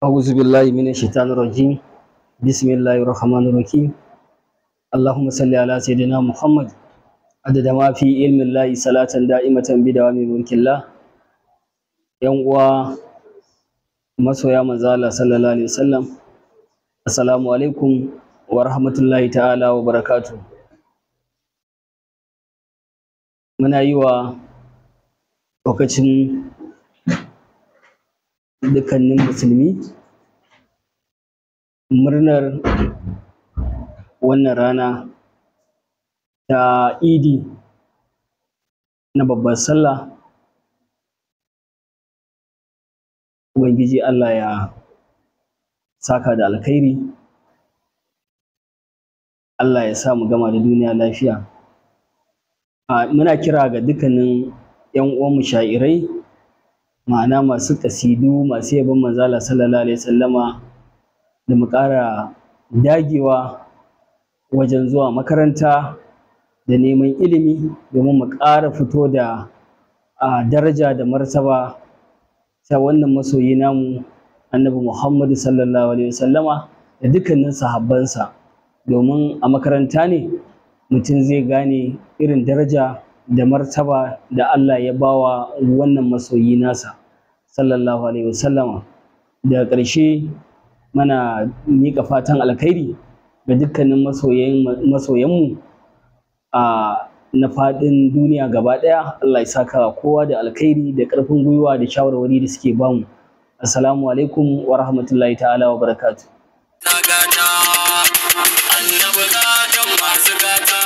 أعوذ بالله من الشيطان الرجيم. بسم الله الرحمن الرحيم. اللهم صل على سيدنا محمد عدد ما في علم الله، صلاة دائمة بدوام ملك الله. Yan uwa masoya manzo Allah sallallahu alaihi wasallam, assalamu alaikum wa rahmatullahi ta'ala wa barakatuh. Muna yi wa lokacin dukkanin musulmi murnar wannan rana ta Idi na babbar sallah. Ubangiji Allah ya saka da alkhairi, Allah ya sa mu gama da duniya lafiya. Muna kira ga dukkanin 'yan uwanmu sha'irai, ma'ana masu kasidu, masu yabon manzo Allah sallallahu alaihi wasallama, da mu ƙara dagewa wajen zuwa makaranta da neman ilimi domin mu ƙara fito da daraja da martaba ta wannan masoyi namu Annabi Muhammadu sallallahu alaihi wasallama da dukkanin sahabbansa. Domin a makaranta ne mutum zai gane irin daraja da martaba da Allah ya bawa wannan masoyi nasa sallallahu alaihi wasallama. Daga ƙarshe, muna miƙa fatan alkhairi ga dukkanin masoyanmu a na faɗin duniya gaba ɗaya. Allah ya saka kowa da alkhairi da ƙarfin gwiwa da shawarwari da suke bamu. Assalamu alaikum wa rahmatullahi ta'ala wa barakatuh. Gata, annabi gatan masu gata.